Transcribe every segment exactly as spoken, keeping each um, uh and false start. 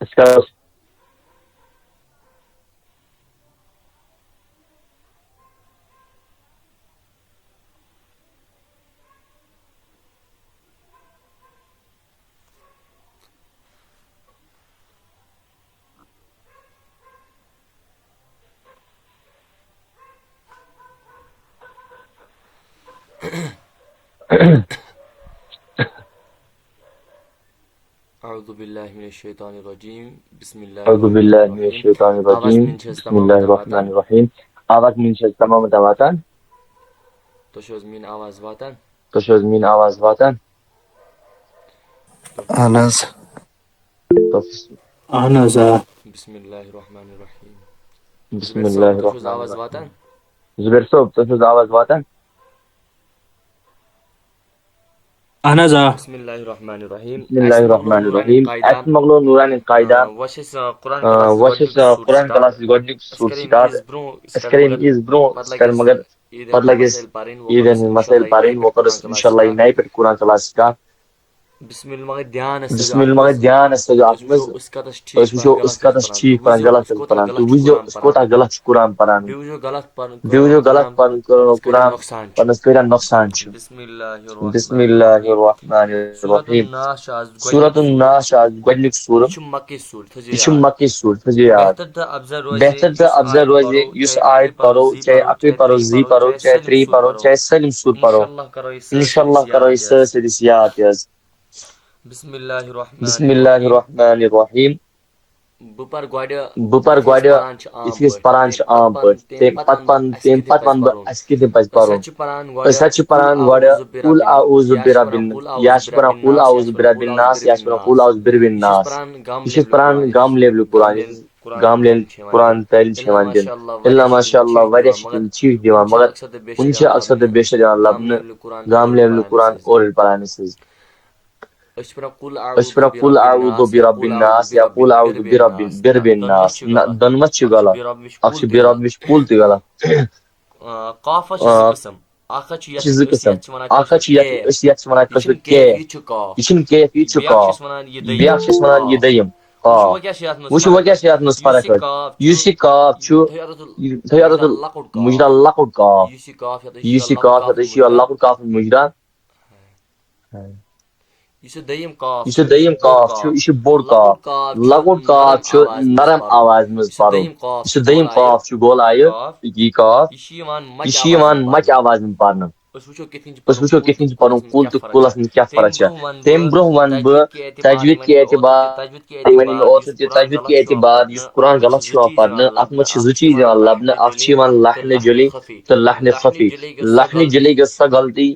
أسۍ کَرو أعوذ بالله من الشيطان الرجيم. بسم الله أعوذ بالله الرحمن من الرحيم. الشيطان آواز الرجيم. من شيء بسم الله الرحمن الرحيم. آواز من شيء تمام وطن. تُہۍ چھِو حظ میٲنۍ آواز واتان؟ تُہۍ چھِو حظ میٲنۍ آواز واتان؟ اہن حظ۔ تُہۍ چھِو- اہن حظ آ۔ بسم الله الرحمن الرحيم. بسم الله الرحمن آواز الرحيم. واتان؟ زبیر صٲب، تُہۍ چھِو حظ آواز واتان؟ اہن حظ آ۔ بسم الله الرحمن الرحيم. بسم الله الرحمن الرحيم. اَسہِ مۄکلو نورانی قاعدہ۔ وۄنۍ چھِ أسۍ قرآن آ، وۄنۍ چھِ أسۍ قرآن کلاسٕچ گۄڈٕنیُک سُر سٹارٹ۔ أسۍ کرے أمِس برونٛہہ، أسۍ کرے أمِس برونٛہہ، أسۍ کرے مگر مگر عیٖدن ہٕنٛدۍ مسائل پرٕنۍ، وۄنۍ کرو أسۍ اِنشاءاللہ نَیہِ پٮ۪ٹھ قرآن کلاسٕچ کتھ۔ بسم اللہ مگر دھیانس بسم اللہ مگر دھیانس تھٲیِو اتھ منٛز۔ أسۍ وٕچھو أسۍ کتس ٹھیٖک پران، غلط چھِ پران۔ تُہۍ وٕچھزیو أسۍ کوٗتاہ غلط چھِ قرآن پران۔ بیٚیہِ وٕچھو غلط پرُن قرآن پرنس کۭتیاہ نۄقصان چھُ۔ بسم اللہ الرحمن الرحیم۔ سورت الناس چھُ آز گۄڈٕنیُک سورت۔ یہِ چھُ مکی سورت، تھٲیزیو یاد۔ بہتر تہٕ افضل روزِ یُس آیت پرو، چاہے اکُے پرو، زٕے پرو، چاہے ترٛے پرو، چاہے سٲلِم سورت پرو۔ انشاءاللہ کرو أسۍ سٲرسٕے یاد تہِ حظ۔ بسم اللہ الرحمن الرحیم۔ بہٕ پرٕ گۄڈٕ یِتھُے أسۍ پران چھِ عام پٲٹھۍ، تَمہِ پتہٕ پَرُن، تَمہِ پتہٕ وَنہٕ بہٕ اَسہِ کِتھ کٔنۍ پَزِ پَرُن۔ أسۍ حظ چھِ پَران گۄڈٕ قل اعوذ برب الن-، یا چھِ پَران قل اعوذ برب الناس، یا چھِ پَران قل اعوذ برب الناس۔ یہِ چھِ أسۍ پَران گام لیولہِ قرآن، یُس گام لیولہِ قرآن تعلیٖم چھِ یِوان دِنہٕ۔ الا ماشاء اللہ، واریاہ چھِ تِم ٹھیٖک دِوان، مگر کُنہِ چھِ اکثر تہٕ بیشتر یِوان لَبنہٕ گام لیولہِ قرآن اورٕ پَران أسۍ حظ۔ أسۍ چھِ پَران قل اعوذ برب الناس یا قل اعوذ برب، برب الناس۔ نہ، دۄنوَے چھِ غلط۔ اکھ چھُ برب، یہِ چھُ قل تہِ غلط۔ آ، قاف حظ چھِ زٕ قٕسم۔ اکھ حظ چھُ یتھ، چھِ زٕ قٕسم۔ اکھ حظ چھُ یتھ، أسۍ یتھ چھِ وَنان کٲشِر کیف، یہِ چھُ کیف۔ یہِ چھُنہٕ کیف، یہِ چھُ قاف۔ بیٛاکھ چھِ أسۍ وَنان یہِ دٔیِم قاف۔ وٕچھِو وۄنۍ کیٛاہ چھِ یتھ منٛز فرق حظ۔ یُس یہِ قاف چھُ، یہِ تھٲیِو اَتھ مُجرا لۄکُٹ قاف۔ یُس یہِ قاف یَتھ، یہِ چھُ یِوان لۄکُٹ قاف مُجرا۔ یُس یہِ دوٚیِم قاف چھُ، یہِ چھُ بوٚڑ قاف۔ لۄکُٹ قاف چھُ نرم آوازِ منٛز پَرُن۔ یُس یہِ دوٚیِم قاف چھُ، گولایہِ، یہِ قاف، یہِ چھُ یِوان مَچہِ آوازِ منٛز پَرنہٕ۔ أسۍ وٕچھو کِتھ کٔنۍ چھُ پَرُن قُل تہٕ قُلَس منٛز کیٛاہ فرق چھےٚ۔ تَمہِ برٛونٛہہ وَنہٕ بہٕ تَجویٖد کہِ اعتبار، وَنہِ مےٚ اوترٕ تہِ، تَجویٖد کہِ اعتبار یُس قرآن غلط چھُ یِوان پَرنہٕ، اَتھ منٛز چھِ زٕ چیٖز یِوان لَبنہٕ۔ اَکھ چھِ یِوان لحنِ جلی تہٕ لحنِ خفی۔ لحنِ جلی گٔژھ سۄ غلطی،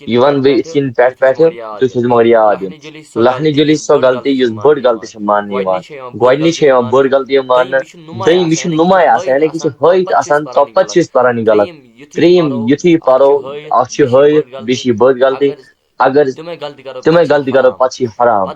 یہِ وَنہٕ بہٕ یِتھ کٔنۍ پٮ۪ٹھ پٮ۪ٹھٕ، تُہۍ تھٲیزیو مگر یاد یہِ۔ لحنِ جلی چھِ سۄ غلطی یُس بٔڑ غلطی چھِ ماننہٕ یِوان۔ گۄڈٕنِچ چھِ یِوان بٔڑ غلطی ماننہٕ، دوٚیِم یہِ چھُنہٕ نُمایہِ آسان، یعنی کہِ یہِ چھُ ہٲیِتھ آسان، تو پَتہٕ چھِ أسۍ پَران یہِ غلط۔ ترٛیٚیِم، یُتھُے یہِ پَرو، اَکھ چھِ ہٲیِتھ، بیٚیہِ چھِ یہِ بٔڑ غلطی۔ اگر تِمَے غلطی کَرو، پَتہٕ چھِ یہِ حرام۔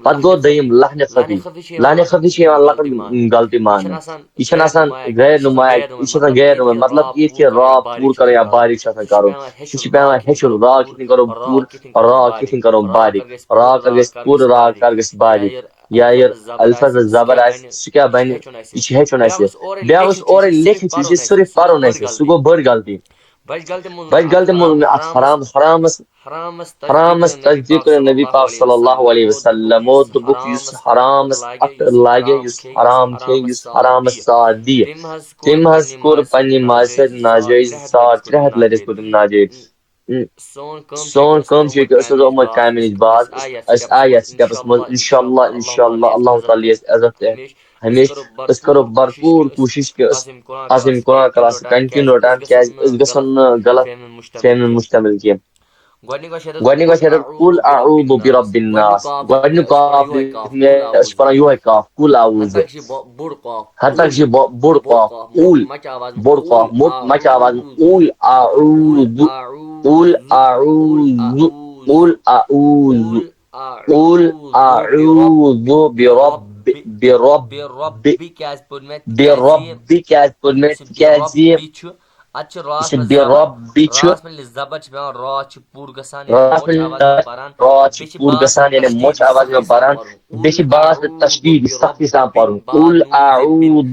پَتہٕ گوٚو دوٚیِم لحنِ خفی۔ لحنِ خفی چھِ یِوان لۄکٕٹ غلطی ماننہٕ۔ یہِ چھَنہٕ آسان غیر نُمایہِ، یہِ چھِ آسان غیر نُمایہِ، مطلب یہِ کہِ راگ پوٗرٕ کَرُن یا باریٖک چھُ آسان کَرُن۔ یہِ چھُ پٮ۪وان ہیٚچھُن، راگ کِتھ کٔنۍ کَرو پوٗرٕ، راگ کِتھ کٔنۍ کَرو باریٖک، راگ کَر گژھِ پوٗرٕ، راگ کَر گژھِ باریٖک۔ یا یہِ الفظ زبر آسہِ، سُہ کیٛاہ بَنہِ، یہِ چھُ ہیٚچھُن اَسہِ۔ بیٛاکھ اوس اورَے لیکھِتھ، یہِ چھُ صرف پَرُن اَسہِ، سُہ گوٚو بٔڑ غلطی۔ بَجہِ غلطی منٛز مےٚ اَتھ حرام، حرامَس، حرامَس تصدیٖق کٔر نبی پاک صلی اللہ علیہ وسلمو، دوٚپُکھ یُس حرامَس اَتھٕ لاگہِ، یُس حرام کھیٚیہِ، یُس حرامَس ساتھ دِیہِ، تٔمۍ حظ کوٚر پنٛنہِ ماجہِ سۭتۍ ناجٲیز، ساڑ ترٛےٚ ہَتھ لَٹہِ ٲسۍ کوٚرمُت ناجٲیز۔ سون کٲم چھِ یہِ کہِ أسۍ روزو یِمَن کامٮ۪ن نِش باز، أسۍ آے یَتھ سٹیپَس منٛز، اِنشاءاللہ، اِنشاءاللہ، اللہ تعالیٰ یِیہِ اَسہِ عزت تہِ ہمیشہِ۔ أسۍ کَرو بھرپوٗر کوٗشِش کہِ أسۍ آسٕنۍ قرآن کلاس کَنٹِنیوٗ رَٹان، کیٛازِ أسۍ گژھو نہٕ غلط فہمَن مُشتمِل کینٛہہ۔ گۄڈٕنِکۍ وَچھِ رَٹو قُل اَعوٗذُ بِرَبِّ النَّاس۔ گۄڈٕنیُک قاف لیوٚکھ مےٚ، أسۍ چھِ پَران یِہوٚے قاف، قُل اَعوٗذُ۔ حتیٰ کہِ چھِ بۄ-، بوٚڑ قاف، اوٗل، بوٚڑ قاف، موٚٹ، مَچہِ آواز، اوٗل، اَعوٗذُ، قُل اَعوٗذُ، قُل اَعوٗذُ، قُل اَعوٗذُ بِرَبِّ، بِرَبِّ، بِرَبِّ کیٛازِ پوٚر مےٚ؟ تِکیٛازِ بِرَبِّ کیٛازِ پوٚر مےٚ؟ سُہ تِکیٛازِ بِرَبِّ چھُ اَتہِ چھِ یُس راس یہِ منٛز بے زبر۔ رب بی چھُ، راس منٛز ییٚلہِ زبر چھِ پٮ۪وان، را چھِ پوٗرٕ گژھان، یعنی راس موچہِ منٛز آواز یِوان پَران۔ را بیٚیہِ چھِ چھِ پوٗرٕ باس گژھان، یعنی تشدیٖد موچہِ آواز یِوان سختی پَران۔ سان پَرُن۔ بیٚیہِ چھِ باس تہٕ تشدیٖد سختی سان پَرُن۔ قل اعوذ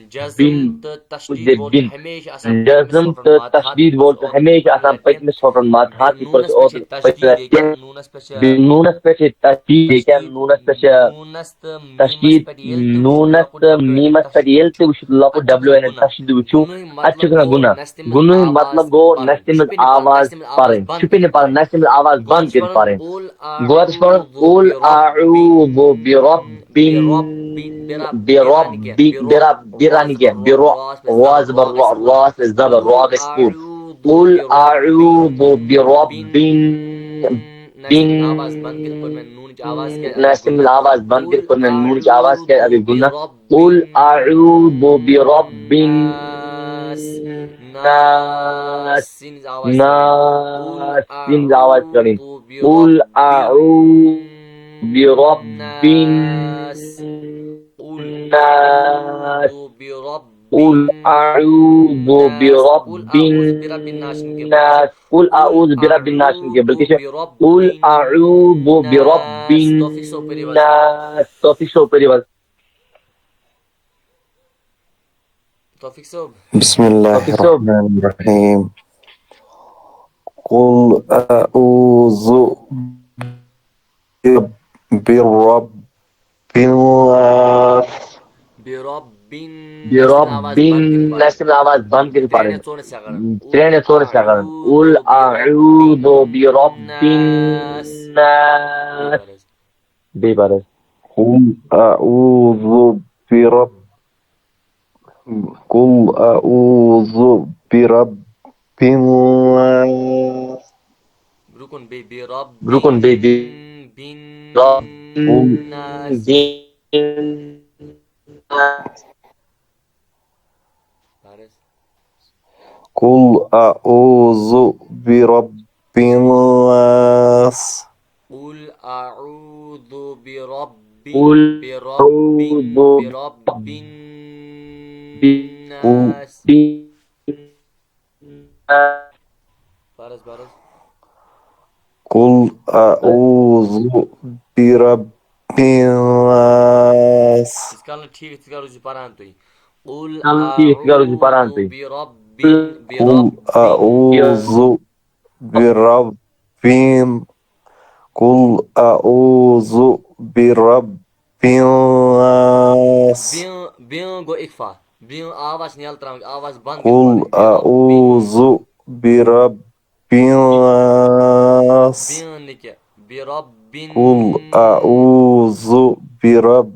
جزم بن تہٕ تشدیٖد وول چھُ بن۔ ہمیشہِ آسان جزم پٔتمِس تہٕ ژوٹَن ماتحت تشدیٖد وول چھُ ہمیشہِ آسان پٔتمِس ژوٹَن ماتحت، یہِ کوٚر اَسہِ اوترٕ پٔتمہِ لَٹہِ۔ نوٗنَس پٮ۪ٹھ چھِ، بیٚیہِ نوٗنَس پٮ۪ٹھ چھِ تشدیٖد، ییٚکیٛاہ تشدیٖد، نوٗنَس پٮ۪ٹھ چھِ نوٗنَس تہٕ میٖمَس تشدیٖد، پٮ۪ٹھ ییٚلہِ تہِ وٕچھِو، نوٗنَس لۄکُٹ تہٕ میٖمَس پٮ۪ٹھ ییٚلہِ تہِ وٕچھِو، لۄکُٹ ڈبلیو این ایس تشدیٖد وٕچھِو، اَتہِ چھُ گژھان گُناہ۔ گُناہُک مطلب گوٚو نَسہِ تٔمِس آواز پَرٕنۍ، چھُپِنۍ پَرٕنۍ، نَسہِ تٔمِس آواز بنٛد کٔرِتھ پَرٕنۍ۔ گوٚو اَتھ چھُ پَرُن، قل اعوذ برب، برب، برب، برب، برب نہٕ کینٛہہ، برو، را زبر رو، را زبر، را گژھِ پوٗرٕ۔ قل اعوذ برب، بن، نَسہِ تٔمِس آواز بنٛد کٔرِتھ پٔر مےٚ نوٗنٕچ آواز کیٛازِ؟ اَتھ گٔے گُناہ۔ قل اعوذ برب الناس۔ ناس۔ سِنٛز آواز ناس۔ سِنٛز آواز کَڑٕنۍ۔ قل اعوذ برب الناس۔ قل اعوذ برب قل اعوذ برب الناس۔ قل اعوذ برب الناس چھُنہٕ کینٛہہ، بلکہِ چھُ قل اعوذ برب الناس۔ توفیق صٲب، پٔرِو حظ۔ توفیق صٲب، پٔرِو حظ۔ توفیق صٲب۔ بسم اللہ توفیق صٲب۔ الرحمن الرحیم۔ قل اعوذ برب الناس۔ برب، برب، نَسہِ تٔمِس آواز بنٛد کٔرِتھ پَرٕنۍ۔ ترٛٮ۪ن یا ژورَن سیکنڈن۔ ترٛٮ۪ن یا ژورَن سیکنڈن۔ قل اعوذ برب الناس۔ بیٚیہِ پَر حظ۔ قل اعوذ برب، قل اعوذ برب الناس۔ برٛونٛہہ کُن بیٚیہِ، برب، برٛونٛہہ کُن بیٚیہِ، بِن، بِن، رب، ناس۔ بِن، ناس۔ قل اعوذ برب الناس۔ قل اعوذ برب، قل برب، اعوذ برب الناس۔ پَر حظ، پَر حظ۔ قل اعوذ برب الناس۔ یِتھ کالَن ٹھیٖک، یِتھ کالَن روٗزِو پَران تُہۍ۔ قل یِتھ کالَن ٹھیٖکھ، یِتھ کالَن روٗزِو پَران تُہۍ۔ برب، قل برب اعوذ برب، قل اعوذ برب الناس۔ بیٚیہِ، بیٚیہِ گوٚو اخفا۔ بیٚیہِ آواز چھِ یَلہٕ ترٛاوٕنۍ، آواز بنٛد کٔرِتھ قل پَرٕنۍ۔ اعوذ برب الناس۔ بیٚیہِ نہٕ کینٛہہ۔ برب، قل اعوذ برب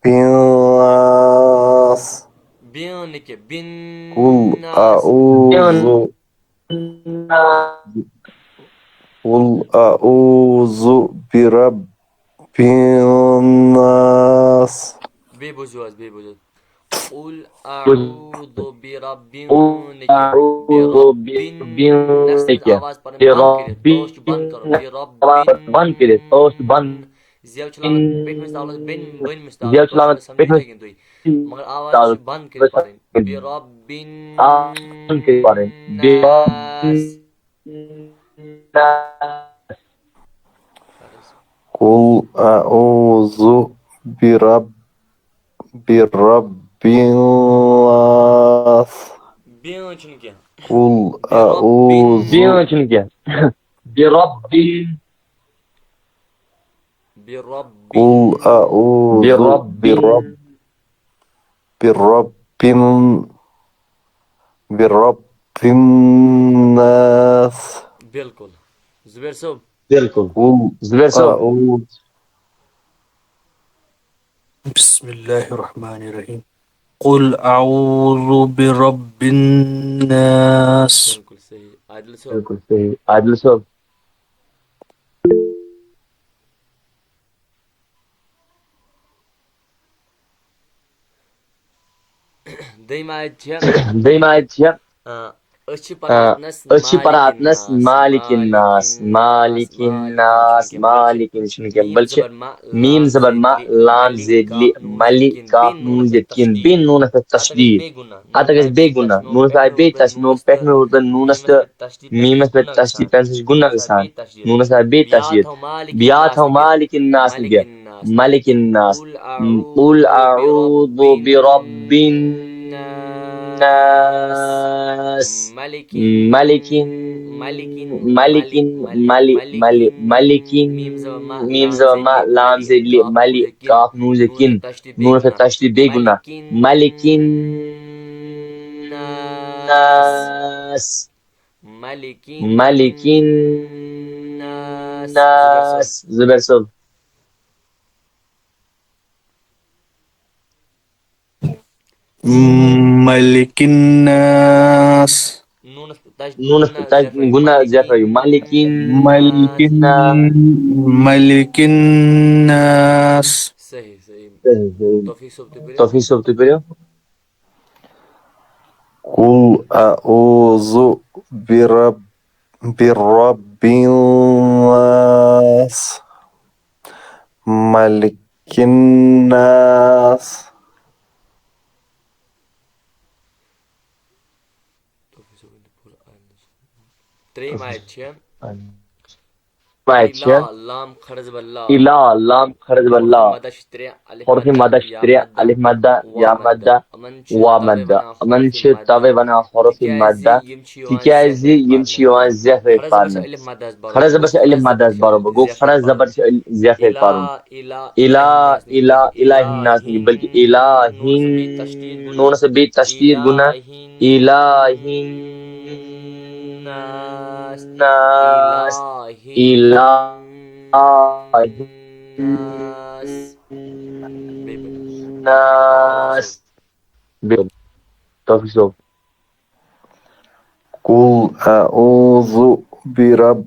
الناس۔ بیٚیہِ نہٕ کینٛہہ۔ بِن قل ناس۔ اعوذ، قل اعوذ برب الناس۔ بیٚیہِ بوٗزِو حظ، بیٚیہِ بوٗزِو۔ قل اعوذ برب، قل اعوذ برب الناس۔ آواز پَنٕنۍ بنٛد کٔرِتھ، ٲس چھِ بنٛد کَرُن۔ برب، بنٛد کٔرِتھ، ٲس چھِ بنٛد۔ زیو چھِ لاگان پٮ۪ٹھمِس تالَس، بٔنۍ، بٔنمِس تالَس، زیو چھِ لاگان پٮ۪ٹھمِس تالَس۔ تُہۍ۔ مگر آواز چھِ بنٛد کٔرِتھ پَرٕنۍ۔ برب آواز بنٛد کٔرِتھ پَرٕنۍ۔ برب الناس۔ قل اعوذ برب، برب الناس۔ بیان چھُنہٕ کینٛہہ۔ قل اعوذ۔ بیان چھُنہٕ کینٛہہ۔ برب۔ برب۔ قل اعوذ برب۔ برب۔ برب، برب الناس۔ بالکل۔ زبیر صٲب۔ بالکل۔ قل زبیر صٲب۔ اعوذ۔ بسم اللہ الرحمن الرحیم۔ قل اعوذ برب الناس۔ بالکل صحیح۔ عادل صٲب۔ بالکل صحیح۔ عادل صٲب۔ دوٚیِم آیت چھےٚ، دوٚیِم آیت چھےٚ، آ، أسۍ چھِ پران آ، أتنَس أسۍ چھِ پران أتنَس مالِکِن ناس، مالِکِن ناس، مالِکِن چھُنہٕ کینٛہہ، بلکہِ میٖم زبر ما، لام زید لی، مَلہِ، کاف نوٗن زید کِن، بیٚیہِ نوٗنَس پٮ۪ٹھ تشدیٖد۔ اَتھ گژھِ بیٚیہِ گُناہ۔ نوٗنَس آے بیٚیہِ تشدیٖد، نوٗن پٮ۪ٹھ مےٚ ووٚن تۄہہِ نوٗنَس تہٕ میٖمَس پٮ۪ٹھ تشدیٖد، تَمہِ سۭتۍ چھُ گُناہ گژھان۔ نوٗنَس آے بیٚیہِ تشدیٖد۔ یاد تھاو مالِکِن ناس نہٕ کینٛہہ۔ ملک الناس۔ قل أعوذ برب الناس۔ ملک، ملک، ملک، ملک، ملک، ملک، میم زبر ما، لام زید لی، ملی، کاف نون زید کن، نون پہ تشدید بیٚیہِ گُناہ۔ ملک الناس۔ ملک الناس۔ زبیر صٲب۔ ملک الناس۔ نوٗنَس پٮ۪ٹھ تَتہِ نوٗنَس پٮ۪ٹھ تَتہِ گُناہ زیادٕ ترٛٲیِو۔ ملک ملک الناس۔ الن-، ملک الناس۔ صحیح، صحیح۔ صحیح، صحیح۔ توفیق صٲب، تُہۍ پٔرِو۔ توفیق صٲب، تُہۍ پٔرِو۔ قل أعوذ برب، برب الناس، ملک الناس۔ ترٛیٚیِم آیت چھِ۔ آیت چھِ۔ الا لام خرز واللہ۔ الا لام خرز واللہ۔ حرف مدہ چھِ ترٛےٚ، الف حرف مدہ چھِ ترٛےٚ، الف مدہ، یا مدہ، وا مدہ۔ یِمن چھِ توے ونان حرف مدہ، تِکیازِ یِم چھِ یِوان زیفرے پرنہٕ۔ خرز زبر چھِ الف مدس برابر، گوٚو خرز زبر چھِ ال-، زیفرے پرُن۔ الا، الا، الہ الناس نہٕ، بلکہِ الہن، نوٗنس بیٚیہِ تشدید گُناہ۔ الہن الناس۔ الہن الناس۔ الناس۔ توفیق صٲب۔ قل أعوذ برب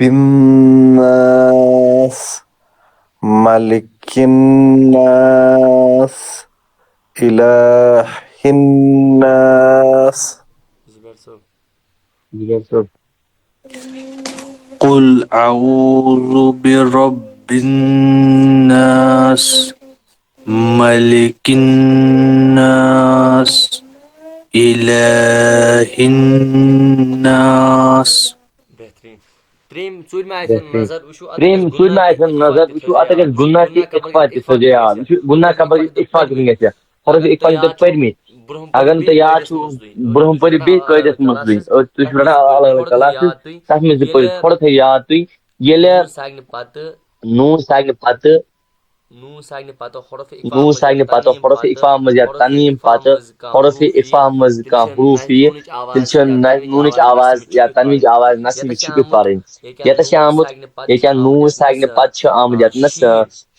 الناس، ملک الناس، الہ الناس۔ زبیر صٲب۔ زبیر صٲب۔ قل أعوذ برب الناس، ملک الناس، الہ الناس۔ بہترین۔ ترٛیٚیِم، ژوٗرِمہِ آیتہِ ہُنٛد نظر وٕچھِو، اَتھ ترٛیٚیِم، گژھِ ژوٗرِمہِ آیتہِ ہُنٛد نظر وٕچھِو، اَتھ گژھِ گُناہ تہِ اِخفا تہِ تھٲیِو یاد۔ وٕچھِو، گُناہ کَپٲرۍ اِخفا کِتھ گژھِ؟ حرف اِخفا چھُ تۄہہِ پٔرمٕتۍ۔ اگر نہٕ تۄہہِ یاد چھُو، برٛونٛہہ پٔرِو بیٚیہِ قٲعدَس منٛز تُہۍ۔ أتھۍ تُہۍ چھِو رَٹان الگ الگ کلاسز، تَتھ منٛز تہِ پٔرِو۔ تھوڑا تھٲیِو یاد تُہۍ۔ ییٚلہِ نوٗن ساگنہِ پتہٕ، نوٗن ساگنہِ پتہٕ حرف اِخفا نوٗن ساگنہِ پتہٕ حرف اِخفا منٛز یا تنویٖن پتہٕ حرف اِخفا منٛز کانٛہہ حروف یِیہِ، تیٚلہِ چھِ نہ-، نوٗنٕچ آواز یا تنویٖنٕچ آواز نہ چھِ مےٚ چھُپِتھ پَرٕنۍ۔ ییٚتٮ۪تھ چھِ آمُت، ییٚتٮ۪ن نوٗن ساگنہِ پتہٕ چھُ آمُت ییٚتنَس،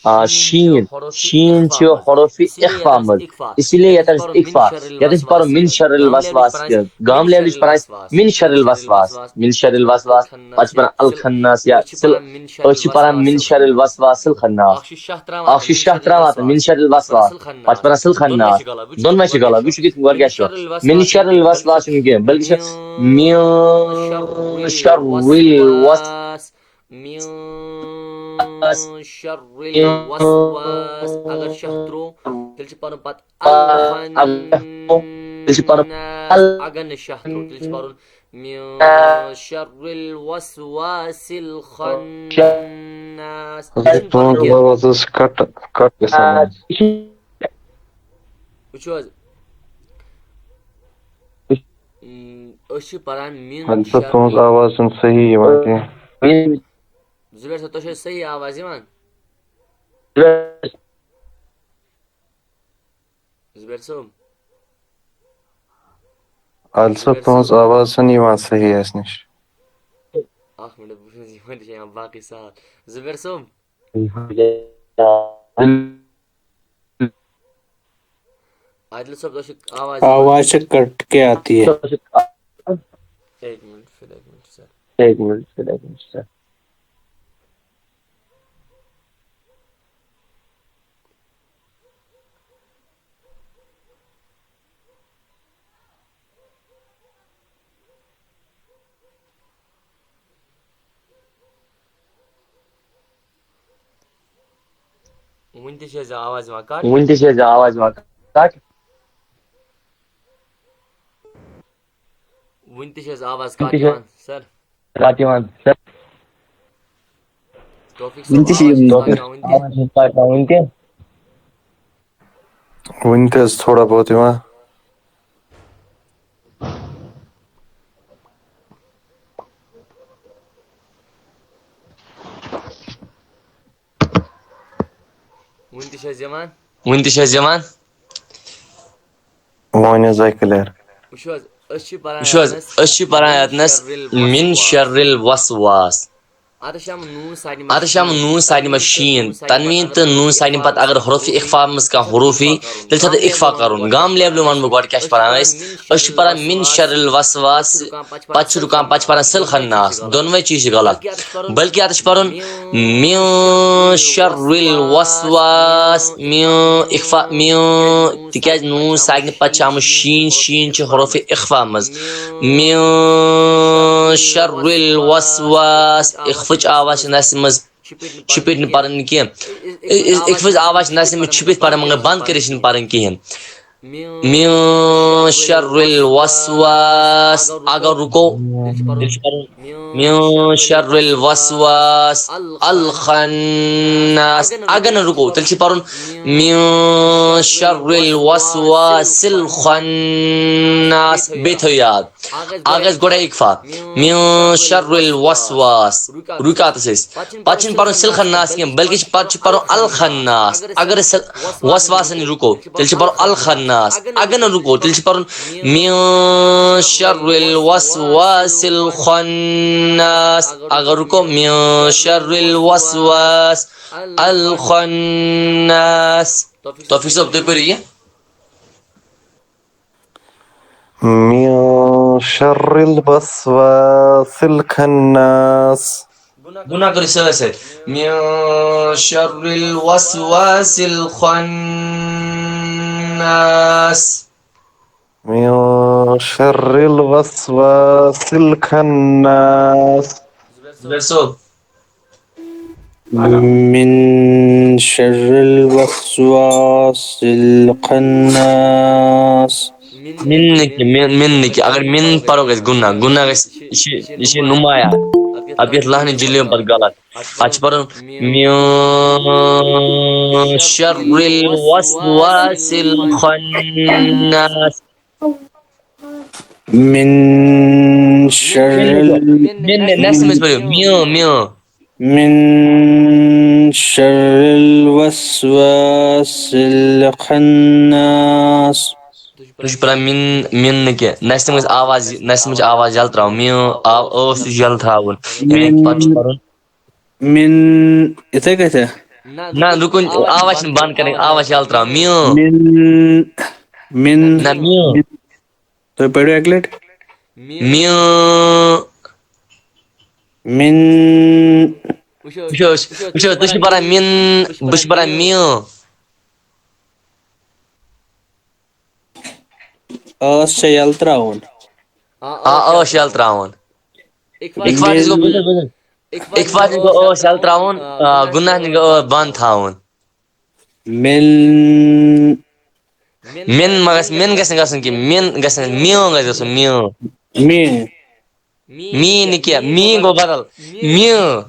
آ، شیٖن۔ شیٖن چھُ حروف اِخفا منٛز، اسی لیے ییٚتٮ۪ن چھُ اِخفا، ییٚتٮ۪ن چھُ پَرُن من شر الوسواس تہِ۔ گام لیولہِ چھِ پَران من شر الوسواس، من شر الوسواس، پَتہٕ چھِ پَران الخناس یا سِل-، أسۍ چھِ پَران من شر الوسواس الخناس۔ اکھ چھُ شاہ تراوان، اکھ چھُ شاہ تراوان تہٕ من شر الوسواس۔ پتہٕ پران سل خناس۔ دۄنوے چھِ غلط۔ وٕچھِو کِتھ پٲٹھۍ کیٛاہ چھُ۔ من شر الوسواس چھُنہٕ کینٛہہ، بلکہِ چھُ من شر الوسواس۔ من شر الوسواس۔ اگر شاہ ترٛوو، تیٚلہِ چھُ پَرُن پتہٕ الخناس۔ تیٚلہِ چھُ پَرُن ال-، اگر نہٕ شاہ ترٛوو، تیٚلہِ چھُ پَرُن من شر الوسواس الخناس۔ حضرت، تُہٕنٛز آواز ٲس کٹ، کٹ گژھان۔ وٕچھِو حظ، اۭں، أسۍ چھِ پران من حضرت، شر تُہٕنٛز آواز چھَنہٕ صحیح یِوان کینٛہہ۔ زُبیر صٲب، تۄہہِ چھا صحیح آواز یِوان؟ زُبیر صٲب۔ عادل صٲب، زُبیر تُہٕنٛز صٲب۔ آواز چھَنہٕ یِوان صحیح اَسہِ نِش۔ اکھ مِنٹ، بہٕ وٕچھِ یِمن تہِ چھا یِوان باقٕے سہل۔ زُبیر صٲب۔ عادل صٲب، تۄہہِ چھِ آواز یِوان؟ آواز چھِ کٹ کے آتی ہے۔ ایک منٹ، پھر ایک منٹ، سر۔ ایک منٹ، پھر ایک منٹ، سر۔ وُنہِ تہِ چھِ اَسہِ آواز یِوان کَٹ؟ وُنہِ تہِ چھِ اَسہِ آواز یِوان کَٹ؟ وُنہِ تہِ چھِ اَسہِ آواز کَٹ یِوان، سَر؟ کَٹ یِوان، سَر؟ توفیق وُنہِ صٲب، تہِ چھِ آواز یِوان چھُنہٕ کَٹ۔ کَٹ یِوان وُنہِ تہِ؟ وُنہِ تہِ حظ تھوڑا بہت یِوان۔ وُنہِ تہِ چھِ اَسہِ یِوان؟ وُنہِ تہِ چھِ اَسہِ یِوان؟ وۄنۍ حظ آے clear۔ وٕچھِو حظ، أسۍ چھِ پَران وٕچھِو حظ، یَتنَس أسۍ چھِ پَران یَتنَس مِن شَرِّ الوَسْوَاسِ۔ اَتھ چھِ آمُت نوٗن ساڑنہِ منٛز اَتھ چھِ آمُت نوٗن ساڑنہِ منٛز شیٖن، تَنویٖن تہٕ نوٗن ساڑنہِ پَتہٕ اگر حروفِ اِخفا منٛز کانٛہہ حروف یی، تیٚلہِ چھِ اَتھ اِخفا کَرُن۔ گام level وَنہٕ بہٕ گۄڈٕ کیٛاہ چھِ پَران أسۍ۔ أسۍ چھِ پَران مِن شَرِّ الوَسْوَاسِ، پَتہٕ چھِ رُکان، پَتہٕ چھِ پَران سِلخناس۔ دۄنوَے چیٖز چھِ غلط۔ بلکہِ اَتھ چھِ پَرُن مِن شَرِّ الوَسْوَاسِ، مِن اِخفا، مِن، تِکیٛازِ نوٗن ساڑنہِ پَتہٕ چھِ آمُت شیٖن، شیٖن چھِ حروفِ اِخفا منٛز۔ مِن شَرِّ الوَسْوَاسِ، اِخفٕچ آواز چھِ نَسہِ منٛز چھِپِتھ نہٕ پَرٕنۍ کینٛہہ۔ اِ-، اِ-، اِخفٕچ آواز چھِ نَسہِ منٛز چھِپِتھ پَرٕنۍ، مگر بنٛد کٔرِتھ چھِنہٕ پَرٕنۍ کِہیٖنۍ۔ مِن شَرِّ الوَسْوَاسِ۔ اگر رُکو، تیٚلہِ چھُ پَرُن مِن شَرِّ الوَسْوَاسِ الخَنَّاسِ۔ اگر نہٕ رُکو، تیٚلہِ چھُ پَرُن مِن شَرِّ الوَسْوَاسِ الخَنَّاسِ۔ بیٚیہِ تھٲیِو یاد، اَکھ گژھِ گۄڈَے اِخفا، مِن شَرِّ الوَسْوَاسِ۔ رُکِو اَتَس أسۍ۔ پَتہٕ چھِنہٕ پَرُن سِلخَنَّاس کینٛہہ، بلکہِ چھِ پَتہٕ چھِ پَرُن الخَنَّاس۔ اگر أسۍ سِل-، وَسواسَس نِش رُکو، تیٚلہِ چھِ پَرُن الخَنَّاس۔ اگر نہٕ رُکو، تیٚلہِ چھِ پَرُن مِن شَرِّ الوَسْوَاسِ الخَنَّاسِ۔ اگر رُکو، مِن شَرِّ الوَسْوَاسِ الخَنَّاسِ۔ توفیق صٲب، تُہۍ پٔرِو یہِ۔ مِن شَرِّ الوَسْوَاسِ الخَنَّاسِ۔ گُناہ کٔرِو سۭتۍ سۭتۍ۔ مِن شَرِّ الوَسْوَاسِ الخَنَّاسِ۔ مِن شَرِّ الوَسْوَاسِ الخَنَّاسِ۔ زُبیر صٲب۔ مِن شَرِّ الوَسْوَاسِ الخَنَّاسِ۔ مِن نہٕ کینٛہہ، مِن، مِن نہٕ کینٛہہ۔ اگر مِن پَرو گژھِ گُناہ، گُناہ گژھِ، یہِ چھِ، یہِ چھِ نُمایاں۔ اَتھ گژھِ لَہنہِ جِلیو پَتہٕ غلط۔ اَتھ چھِ پَرُن مِن شَرِّ الوَسْوَاسِ الخَنَّاسِ۔ مِن شَرِّ ال-، مِن نہٕ، نٮ۪صفہٕ منٛز پٔرِو، مِن، مِن۔ مِن شَرِّ الوَسْوَاسِ الخَنَّاسِ۔ تُہۍ چھِو پَران مِن، مِن نہٕ کینٛہہ۔ نَسہِ تِم ٲسۍ آواز، نَسہِ تِم چھِ آواز یَلہٕ ترٛاوُن۔ مِن، آو، ٲس یَلہٕ تھاوُن۔ یعنی مِن۔ پَتہٕ چھُ پَرُن۔ مِن، یِتھَے کٔنۍ ہا؟ نہ، رُکُن، آواز چھِنہٕ بنٛد کَرٕنۍ، آواز چھِ یَلہٕ ترٛاوٕنۍ۔ مِن۔ مِن، مِن۔ نہ، مِن۔ تُہۍ پٔرِو اَکہِ لَٹہِ۔ مِن۔ مِن۔ مِن۔ وٕچھو، وٕچھو، وٕچھو، تُہۍ چھِو پَران مِن، بہٕ چھُس پَران مِن۔ ٲس چھےٚ یَلہٕ ترٛاوُن۔ آ، ٲس چھےٚ یَلہٕ ترٛاوُن۔ اِخفا نِش گوٚو بِل۔ Bill, bill. اِخفا نِش گوٚو ٲس یَلہٕ ترٛاوُن، آ، گُناہ نِش گوٚو ٲس بنٛد تھاوُن۔ مِن۔ مِن ما گژھِ، مِن گژھِ نہٕ گژھُن کینٛہہ، مِن گژھِ نہٕ، میون گژھِ گژھُن، میون۔ می۔ می نہٕ کینٛہہ، می گوٚو بدل، میون۔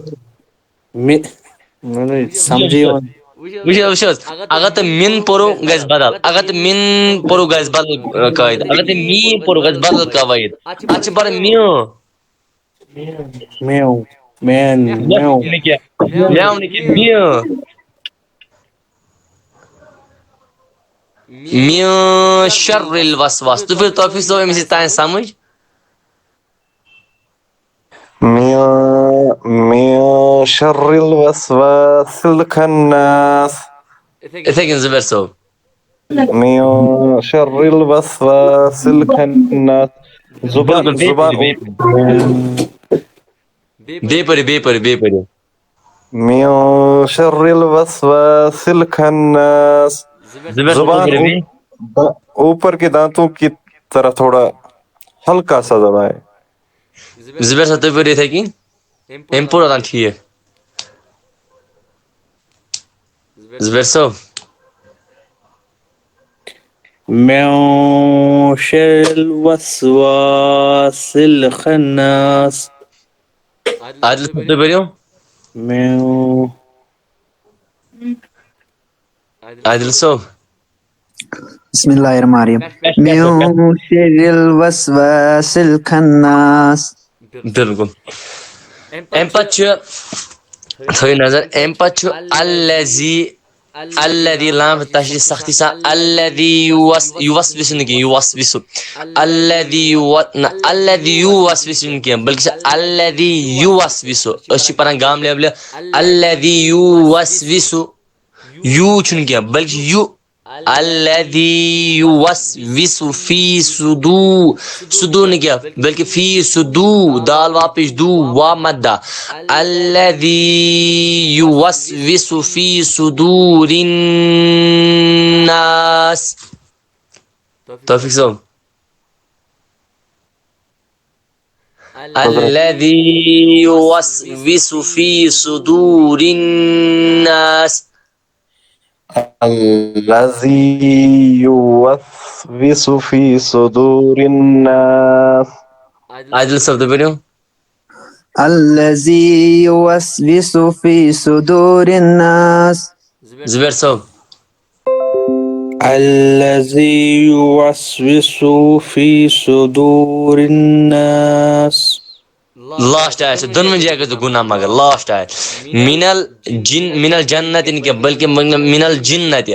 می۔ مےٚ نہٕ سمجھے یِوان۔ وٕچھ حظ، وٕچھ حظ، اگر تُہۍ مِن پوٚرُو، گژھِ بدل۔ اگر تُہۍ مِن پوٚرُو، گژھِ بدل، آ، قٲعدٕ۔ اگر تُہۍ می پوٚرُو، گژھِ بدل قواعد۔ اَتھ چھِ پَرٕنۍ میون۔ میو، مین، میو۔ نہٕ کینٛہہ۔ میو نہٕ کینٛہہ، میو۔ مِن شَرِّ الوَسْوَاسِ۔ تُہۍ پٔرِو توفیق صٲب أمِس یہِ تانۍ سمجھ۔ مِن، مِن شَرِّ الوَسْوَاسِ الخَنَّاسِ۔ یِتھَے کٔنۍ زُبیر صٲب۔ مِن شَرِّ الوَسْوَاسِ الخَنَّاسِ۔ زُبان، بِلکُل، بیٚیہِ زُبان۔ پٔرِو، بیٚیہِ پٔرِو۔ بیٚیہِ پٔرِو، بیٚیہِ پٔرِو، بیٚیہِ پٔرِو۔ مِن شَرِّ الوَسْوَاسِ الخَنَّاسِ۔ زُبیر صٲب، زُبان پٔرِو بیٚیہِ۔ اوپ-، اوپر کے دانتوں کی طرف تھوڑا ہلکا سا دبائے۔ زُبیر صٲب، تُہۍ پٔرِو یِتھَے کٔنۍ۔ أمۍ پوٚر اوٚتام ٹھیٖک۔ زبیر صٲب۔ من شر الوسواس الخناس. عادل صٲب، تُہۍ پٔرِو۔ من عادل صٲب۔ بسم الله الرحمن الرحيم. من شر الوسواس الخناس. بِلکُل۔ اَمہِ پَتہٕ چھُ، تھٲیِو نظر، اَمہِ پَتہٕ چھُ الذی، الذی لام تشدید سختی سان، الذی یوس-، یوسوسو نہٕ کینٛہہ، یوسوسو۔ الذی یو-، نہ، الذی یوسوسو نہٕ کینٛہہ، بلکہِ چھُ الذی یوسوسو۔ أسۍ چھِ پَران گام level، الذی یوسوسو۔ یوٗ چھُنہٕ کینٛہہ، بلکہِ یوٗ۔ الذی یوسوس فی صدو-، صدو نہٕ کینٛہہ، بلکہِ فی صدو، دال واپس دو، وا مدہ۔ الذی یوسوس فی صدور الناس۔ توفیق صٲب۔ الذی یوسوس فی صدور الناس۔ الذی یوسوس فی صدور الناس۔ عادل صٲب، تُہۍ ؤنِو۔ الذی یوسوس فی صدور الناس۔ زبیر صٲب۔ الذی یوسوس فی صدور الناس۔ لاسٹ آیت چھِ دۄنوٕنی جایہِ گژھِ گُناہ، مگر لاسٹ آیت۔ من الجن، من الجنت نہٕ کینٛہہ، بلکہِ من، من الجنت۔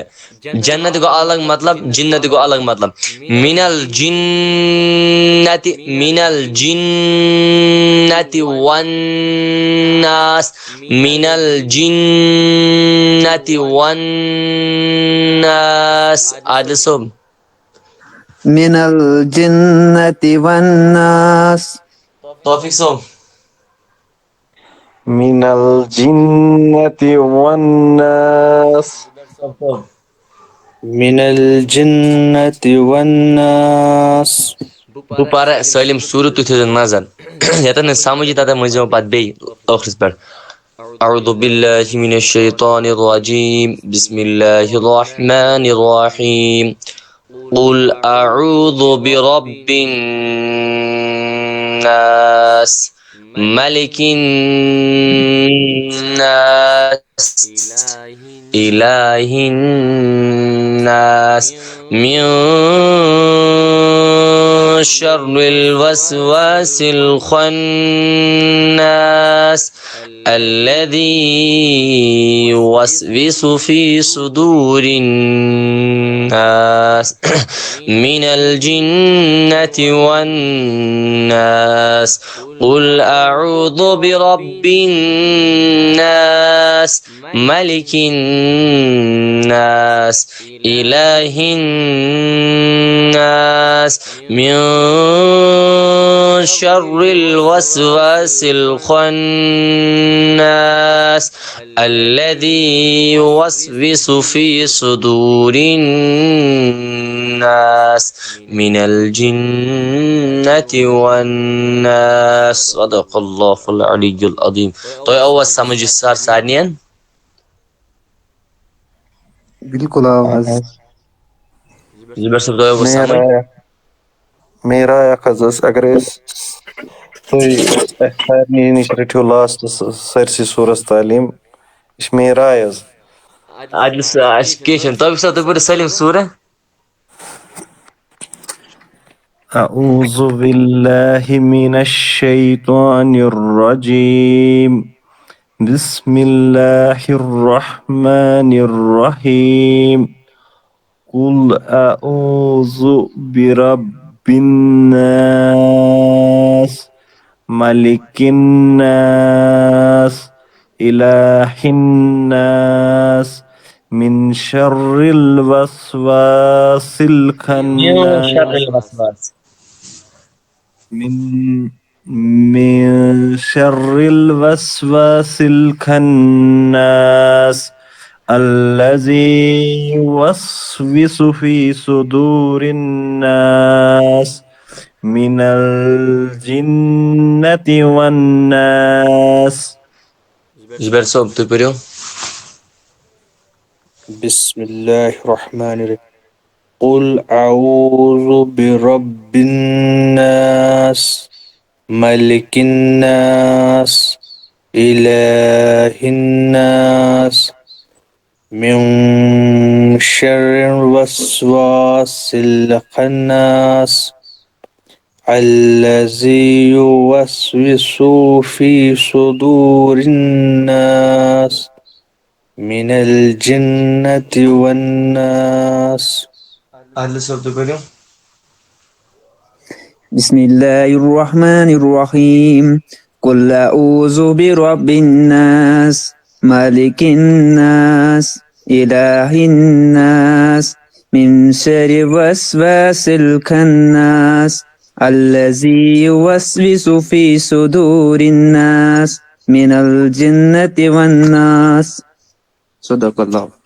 جنت گوٚو الگ مطلب، جنت گوٚو الگ مطلب۔ من الجنت، من الجنت والناس، من الجنت والناس۔ عادل صٲب۔ من الجنة والناس۔ توفیق صٲب۔ من الجنة والناس۔ من الجنة والناس۔ بہٕ پرٕ سٲلِم سورہ، تُہۍ تھٲیِو نظر۔ ییٚتٮ۪ن نہٕ سمجھ یی، تَتٮ۪ن ؤنۍزیو پتہٕ بیٚیہِ ٲخرس پٮ۪ٹھ۔ أعوذ بالله من الشيطان الرجيم. بسم الله الرحمن الرحيم. قل أعوذ برب الناس، ملك الناس، إله الناس، من شر الوسواس الخناس، الذي يوسوس في صدور الناس، من الجنة والناس. قل أعوذ برب الناس، ملك الناس، إله الناس، من شر الوسواس الخناس، الذي يوسوس في صدور الناس، من الجنة والناس. صدق الله العلي العظيم. تۄہہِ آوا سمجھ یہِ سر سارنِین؟ بالکل آو حظ۔ زبیر صٲب، تۄہہِ آوا سمجھ؟ میرا میرا اکھ حظ ٲس، اگر أسۍ تُہۍ اَسہِ سارنٕے نِش رٔٹِو لاسٹس سٲرسٕے سورس تعلیٖم، یہِ چھِ میٲنۍ راے حظ۔ عادل صٲب، اَسہِ کینٛہہ چھُنہٕ۔ توفیق صٲب، تُہۍ پٔرِو سٲلِم سورہ۔ أعوذ بالله من الشيطان الرجيم. بسم الله الرحمن الرحيم. قل أعوذ برب الناس، ملك الناس، إله الناس، من شر الوسواس الخناس. من شر الوسواس. من من شر الوسواس الخناس، الذي يوسوس في صدور الناس، من الجنة والناس. زبیر صٲب، تُہۍ پٔرِو۔ بسم الله الرحمن الرحيم. قل أعوذ برب الناس، ملك الناس، إله الناس، من شر الوسواس الخناس، الذي يوسوس في صدور الناس، من الجنة والناس. عادل صٲب، تُہۍ پٔرِو. بسم الله الرحمن الرحيم. قل أعوذ برب الناس، ملك الناس، إله الناس، من شر الوسواس الخناس، الذي يوسوس في صدور الناس، من الجنة والناس. صدق الله.